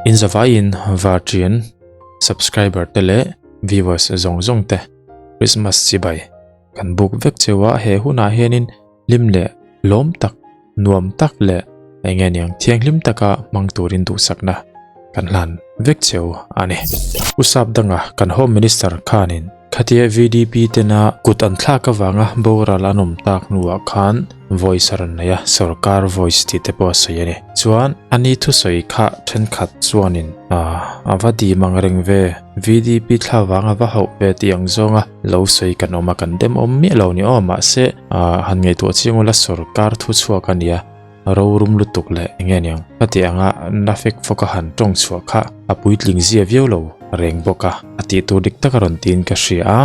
In zavaiin Varṭian subscriber te leh viewers zawng zawng te Christmas chibai kan buk vek cheu a, he hunah hianin hlim leh lawm tak, nuam tak leh eng nge niang thianghlim taka hmang turin duhsakna kan hlan vek cheu a ni. Usap danga kan Home Minister khanin Khatia VDP tena kut an thlak avanga boral an awm tak hnuah khan voice a rawn nei a, sorkar voice tih te pawh a sawi a ni. Chuan ani thusawi kha thenkhat chuanin a va dim ang reng ve, VDP thla vang a va hauh ve tih ang zawnga lo sawi kan awm a, kan dem awm miah lo ni aw, mahse han ngaihtuah chiang ula sorkar thuchhuak a nia, rorum lutuk leh eng nge niang ka tih anga na fek fawk a han tawng chhuah kha a puitling zia viau lo reng bawk a, a tih tur dik tak a rawn tiin ka hria a,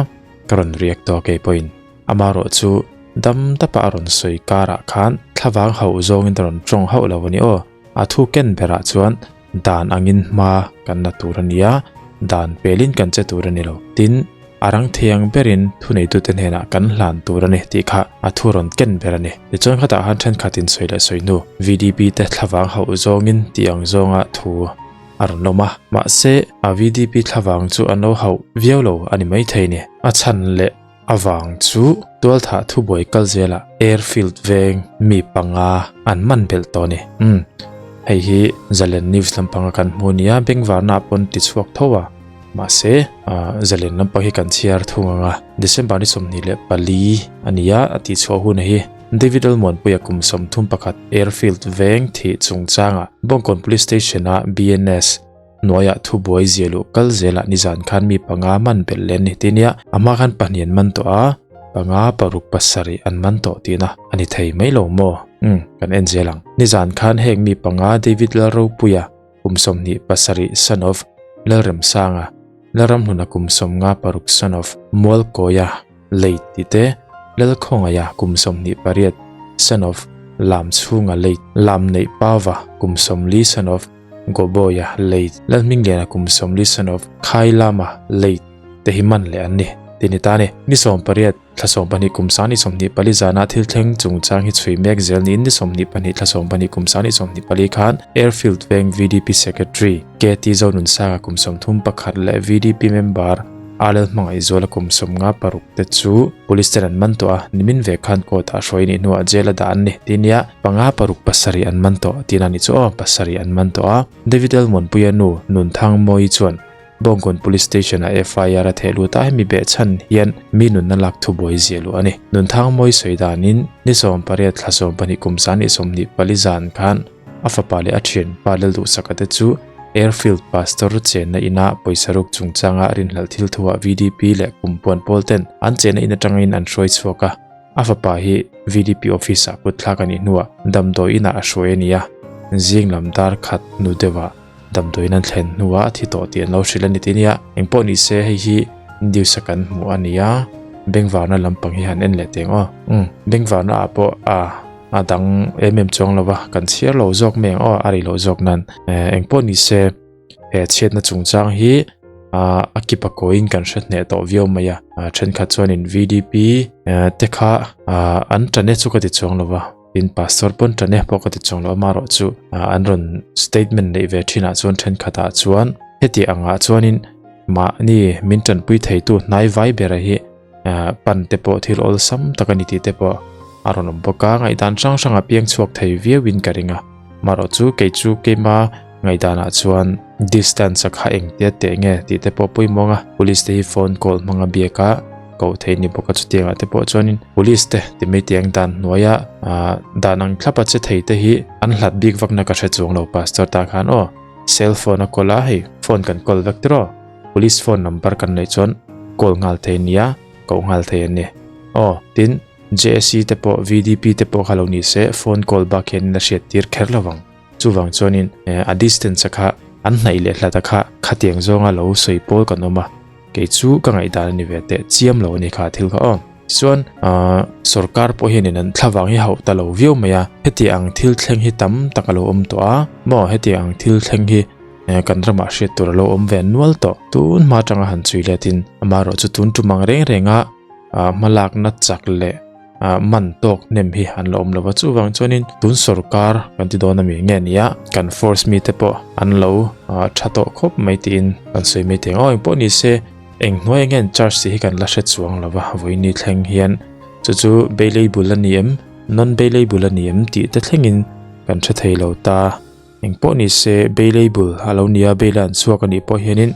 ka rawn react tawh kei pawhin amarawh chu dam dapa a rawn sawi karah khan thlavang hauh zawngin a rawn tawng hauh lo a ni aw, a thu ken berah chuan dan angin hma kan la tur a ni a, dan pelin kan che tur a ni lo, tin a rang thei ang berin thuneitute hnenah kan hlan tur a ni tih kha a thu rawn ken ber a ni. Tichuan khatah khan thenkhatin sawi leh sawi hnu VDP te thlavang hauh zawngin tih ang zawnga thu a rawn lawm a, mahse a VDP thlavang chu an lo hauh viau lo a ni maithei ni. A chhan leh avang chu tualthah thubuai kal zelah airfield veng mi panga an man belh tawh a ni. Umm hei hi Zalen News lampanga kan hmu nia bengvarna pawn ti chhuak tho a mahse Zalen lampang hi kan chhiar thung ang a December ni 24 a ni a a tih chhuah hun hi David Almuanpuia kum 31 airfield veng thih chungchanga Bawngkawn Police Station a BNS Hnuaiah thubuai zia luh kal zelah nizan khan mi panga man belh leh an ni ti nia, a hma khan pahnih an man tawh a, panga paruk pasarih an man tawh tihna a ni thei mai lo maw? Umm, kan en zel ang. Nizan khan heng mi panga David Lalropuia kum 27 son of Lalremsanga, Lalramhluna kum 56 son of Mualkawia late tih te, Lalkhawngaia kum 28 son of Lamchhunga late, Lamneihpava kum 40 son of Goboya late, Lalhmingliana kum 40 son of Khailama late te hi man leh an ni tih ni ta a ni. Ni 18 thla 12 kum 24 zana thil thleng chungchang hi chhui mek zel niin ni 22 thla 12 kum 24 khan Airfield Veng VDP Secretary KT Zonunsaga kum 31 leh VDP member Alel Hmangaihzuala kum 56 te chu Police ten an man tawh a, nimin ve khan court ah hruai nih hnuah jail a dah an ni tih nia panga paruk pasarih an man tawh tihna ni chu aw pasarih an man tawh a. David Elmuanpuia nu Nunthang Mawi chuan Bawngkawn Police Station ah FIR a theh lut a, hemi behchhan hian mi nunna lak thubuai ziah luh a ni. Nunthang Mawi sawi danin ni 18 thla 12 kum 24 zan khan A fapa leh a thianpa Lalduhsaka te chu Airfield Pastor chenna ina pawisa ruk chungchanga rinhlelh thil thuah VDP leh kumpuan pawl ten an chenna in atangin an hruai chhuak a. A fapa hi VDP office ah kut thlak a nih hnuah damdawi inah a hruai a ni a. Zing lam dar khat hnu deuhah damdawiin an thlen hnuah a thi tawh tih an lo hrilh a ni ti nia. Engpawh ni se hei hi news a kan hmuh a ni a, bengvarna lampang hi han en leh teng aw. Umm bengvarna ah pawh a. A dang em em chuang lo va, kan chhiar lo zawk mai ang aw, a rih loh zawk nan. Eng pawh ni se, he chhiatna chungchang hi a kipa kawiin kan hre hneh tawh viau mai a. Thenkhat chuanin VDP te kha an tane chu ka ti chuang lo va, tin pastor pawn tane pawh ka ti chuang lo a, amaherawhchu an rawn statement neih ve thinah chuan thenkhatah chuan heti angah chuanin mahni min tanpui theitu hnai vai bera hi pan te pawh thil awlsam tak a ni tih te pawh a rawn awm bawk a ngaihdan hrang hrang a piang chhuak thei viau in ka ring a marawh chu kei chu keima ngaihdanah chuan distance a kha eng tia teh nge tih te pawh pawimawh ang a police te hi phone call hmanga biak a koh thei ni bawk a chutiang ah te pawh chuanin police te ti mai tiang dan hnuaia ah dan ang thlap a che thei te hi an hlat bik vak na ka hre chuang lo pastor tan khan aw cell phone a call a hei phone kan call vek tiraw. Police phone number kan neih chuan call nghal thei ania koh nghal thei an ni. Aw, tin JSC te pawh VDP te pawh kha lo ni se phone call bak hian a hriat tir kher lo vang. Chuvang chuanin a distance a kha an hnaih leh hlat a kha khatiang zawnga lo sawi pawl kan awm a, kei chu ka ngaihdan a ni ve teh chiam lo a ni kha thil kha aw. Chuan sorkar pawh hianin an thlavang hi hauh ta lo viau mai a, heti ang thil thleng hi tam tak a lo awm tawh a maw heti ang thil thleng hi kan ramah hriat tur a lo awm ve nual tawh. Tun hma atanga han chhui letin amaherawh chu tun tum ang reng renga hmalakna chak leh. man tawk hnem hi an la awm lo va, chuvang chuanin tun sorkar kan ti dawn a mi nge nia kan force mite pawh an lo tha tawh khawp mai tiin kan sawi mai thei ang. Aw engpawh ni se eng hnuai enge an charge tih hi kan la hre chuang lo va, vawiin ni thleng hian chu chu bailable a ni em non bailable a ni em tih te thlengin kan hre thei lo ta. Engpawh ni se bailable a lo nia bail a an chhuak a nih pawh hianin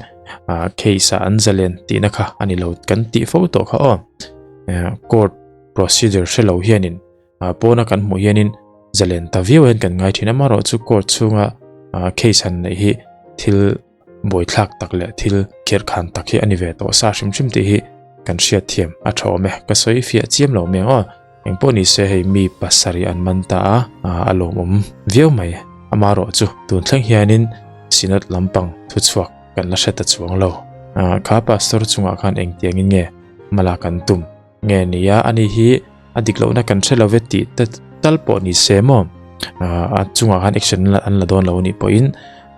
case ah an zalen tihna kha a ni lo kan tih fo tawh kha aw. Court procedure hre lo hianin pawna kan hmuh hianin zalen ta viau hian kan ngai thin a, amaherawhchu court chhunga case han neih hi thil buaithlak tak leh thil khirhkhan tak hi a ni ve tawh sa hrim hrim tih hi kan hriat thiam a tha awm e. Ka sawi fiah chiam lo mai ang aw. Engpawh ni se hei mi pasarih an man ta a, a lawmawm viau mai. Amaherawhchu tun thleng hianin Synod lampang thuchhuak kan la hre ta chuang lo. Kha pastor chungah khan engtiangin nge hmala kan tum nge nia ani hi a dik lohna kan hre lo ve tih te tal pawh ni se maw a chungah khan action an la dawn lo anih pawhin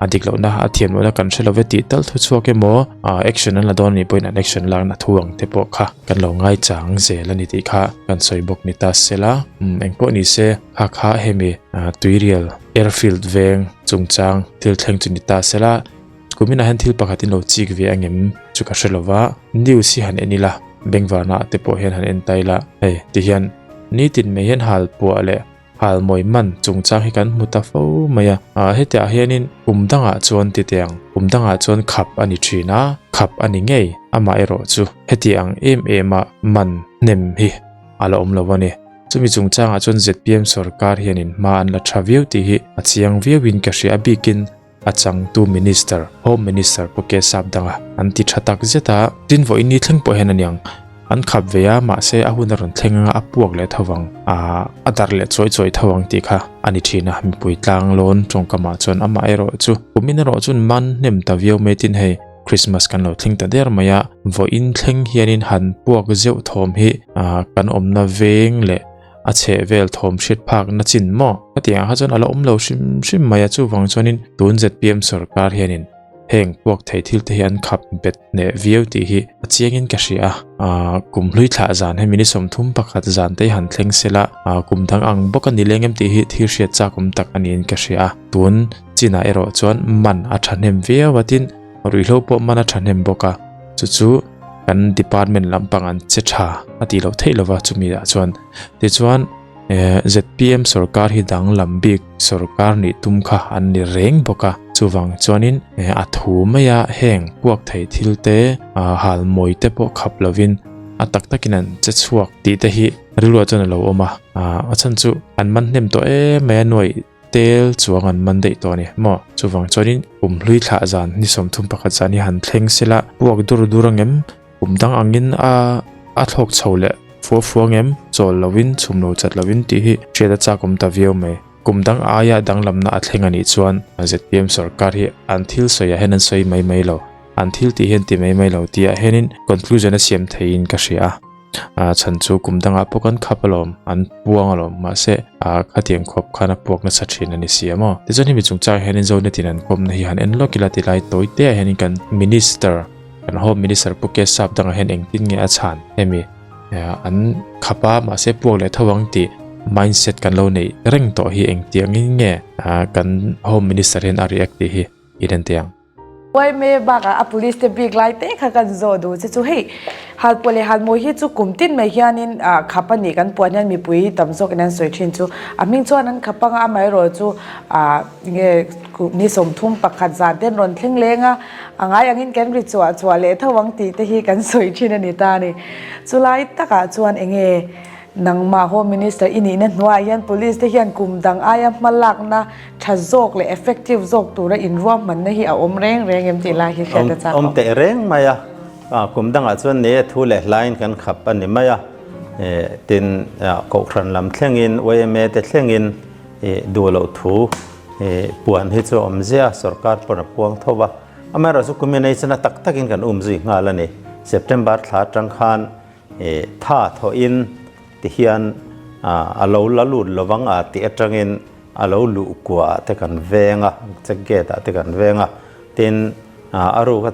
a dik lohna a thiam lohna kan hre lo ve tih tal thu chhuak emaw action an la dawn anih pawhin an action lakna thu ang te pawh kha kan lo ngaichang zel a ni tih kha kan sawi bawk ni ta sela engpawh ni se kha kha hemi tuirial airfield veng chungchang thil thleng chu ni ta sela. Kuminah hian thil pakhat in lo chik ve angem chu ka hre lova, news hi han en ila, bengvarna ah te pawh hian han en ta ila, hei ti hian nitin mai hian hal puah leh hal mawi man chungchang hi kan hmu ta fo mai a, ah hetiah hianin kum dangah chuan ti teh ang, kum dangah chuan khap a ni thin a, khap a ni ngei, amaherawh chu heti ang em em a man hnem hi a la awm lo a ni. Chumi chungchangah chuan zpm sorkar hianin hma an la tha viau tih hi a chiang viauin ka hria a bikin A changtu Minister, Home Minister Pu K Sapdanga an ti tha tak zet a, tin vawiin ni thleng pawh hian aniang an khap ve a, mahse a hun a rawn thleng anga a puak leh tho vang, aah a darh leh chawi chawi tho ang tih kha a ni thin a, mipui tlang lawn tawngkamah chuan amah erawh chu kumin erawh chuan man hnem ta viau mai tin hei Christmas kan lo thleng ta der mai a, vawiin thleng hianin han puak zeuh thawm hi aah kan awmna veng leh A chheh vel thawm hriat phak na chin maw? Ka tih ang kha chuan a la awm lo hrim hrim mai a, chuvang chuanin tun zpm sorkar hianin heng puak thei thil te hi an khap bet hneh viau tih hi a chiangin ka hria a. Aaa kum hlui thlah zan hemi ni 31 zan te hi han thleng sela, aa kum dang ang bawk a ni leng em tih hi thil hriat chak awm tak a niin ka hria a. Tun chinah erawh chuan man a thahnem viau a tin ruihhlo pawh man a thahnem bawk a, chu chu kan department lampang an che tha a tih loh theih lova chumi ah chuan tichuan eh zpm sorkar hi danglam bik sorkar nih tum kha an ni reng bawk a chuvang chuanin eh a thu mai a heng puak thei thil te ah hal mawi te pawh khap lovin a tak takin an che chhuak tih te hi rilruah chuan a lo awm a ah a chhan chu an man hnem tawh em mai a nuaih Tel chuang an man daih tawh a ni maw? Chuvang chuanin kum hlui thlah zan ni 31 zan hi han thleng sela puak dur dur angem? Kum dang angin a a thlawk chho leh fua fua angem? Chawl lovin chhum lo chat lovin tih hi hriat a chak awm ta viau mai. Kum dang aia danglamna a thleng a nih chuan zpm sorkar hi an thil sawiah hian an sawi mai mai lo, an thil tih hian ti mai mai lo tihah hianin conclusion a siam theiin ka hria a. Ah chhan chu kum dangah pawh kan khap alawm an puang alawm mahse ah khatiang khawp khan a puak nasa thin a ni si a maw tichuan hemi chungchangah hianin Zonetin an kawmna hi han en lawk ila tilai tawi te ah hianin kan minister kan home minister Pu K Sap dangah hian engtin nge a chhan hemi an khap a mahse puak leh tho ang tih mindset kan lo neih reng tawh hi engtiangin nge ah kan home minister hian a react tih hi i en teh ang. Yma bakah a police te bik lai te kha kan zawh duh che chu hei Halpuah leh Halmawi hi chu kum tin mai hianin ah khap a nih kan puan hian mipui tam zawkin an sawi thin chu a hming chuan an khap anga amaherawh chu ah nge ni 31 zan te an rawn thleng leng a a ngai angin kan ri chuah chuah leh tho ang tih te hi kan sawi thin a ni ta a ni chulai takah chuan enge Nangmah Home Minister i nihna hnuaiah hian Police te hian kum dang aia hma lakna tha zawk leh effective zawk tura inruahmanna hi a awm reng reng em tih lai hi hriat a chak awm. Awm teh reng mai a, kum dangah chuan ni e thu leh hlain kan khap a ni mai a, tin Kohhran lam thlengin yma te thlengin duh loh thu puan hi chu a awm ziah a, sorkar pawn a puang tho va, amaherawhchu kumin ei chana tak takin kan umzui nghal a ni. September thla atang khan Tha thawhin ti hian a lo la lut lovang a tih atangin a lo luh kuaah te kan veng a, check gate ah te kan veng a, tin a ruka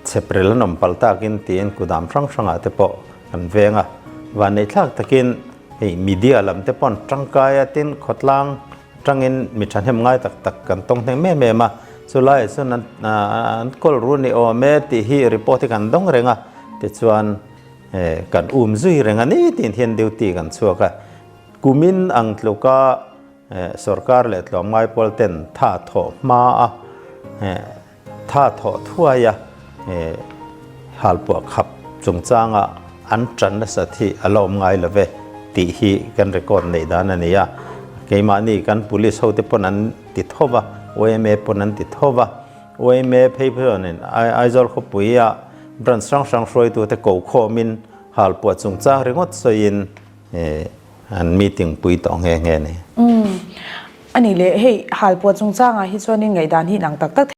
chheprel an awm palh takin tiin kudam hrang hrangah te pawh kan veng a. Vanneihthlak takin Hei media lam te pawh an tangkai a, tin khawtlang atangin mi thahnem ngai tak tak kan tawng hneng em em a, chulaiah chuan an an kawl ru ni awm e tih hi report hi kan dawng reng a, tichuan kan um zui reng a ni tiin hian duty kan chhuak a, kumin ang tluka sorkar leh tlawmngai pawl ten tha thawh hma a. Tha thawh thuai a, halpuah khap chungchanga an tan nasat hi a la awm ngai lo ve tih hi kan record neih dan a ni a. Keimahni kan police hote pawn an ti tho va, yma pawn an ti tho va. Yma phei chuanin Aizawl khawpuia branch hrang hrang hruaitute ko khawmin halpuah chungchang ringawt sawiin an meeting pui tawh nghe nghe a ni. Umm. A nih leh hei halpuah chungchangah hi chuanin ngaihdan hi inang tak tak thei.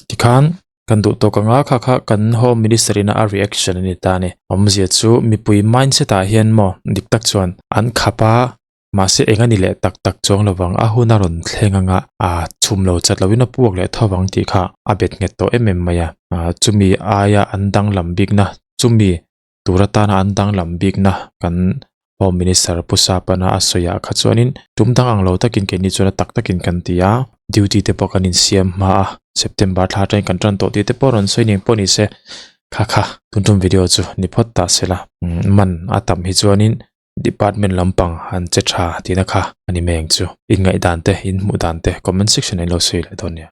Tikhan kan duh tawk anga kha kha kan Home Minister ina a reaction a ni ta a ni. Awmzia chu mipui mindset ah hian maw dik tak chuan an khap a, mahse eng a ni leh tak tak chuang lovang a hun a rawn thleng anga a chhum lo chat lovin a puak leh tho vang tih kha a bet nghet tawh em em mai a. Chumi aia an danglam bikna chumi tur atana an danglam bikna kan Home Minister Pu Sapana a sawi ah kha chuanin tum dang ang lo takin keini chuan a tak takin kan ti a, duty te pawh kan insiam hma a, September thla atangin kan tan tawh tih te pawh rawn sawi ning pawh ni se kha kha tun tum video chu ni phawt ta se la, man a tam hi chuanin department lampang an che tha tihna kha a ni mai ang chu. Inngaihdan te, inhmuh dan te comment section ah in lo sawi leh dawn nia.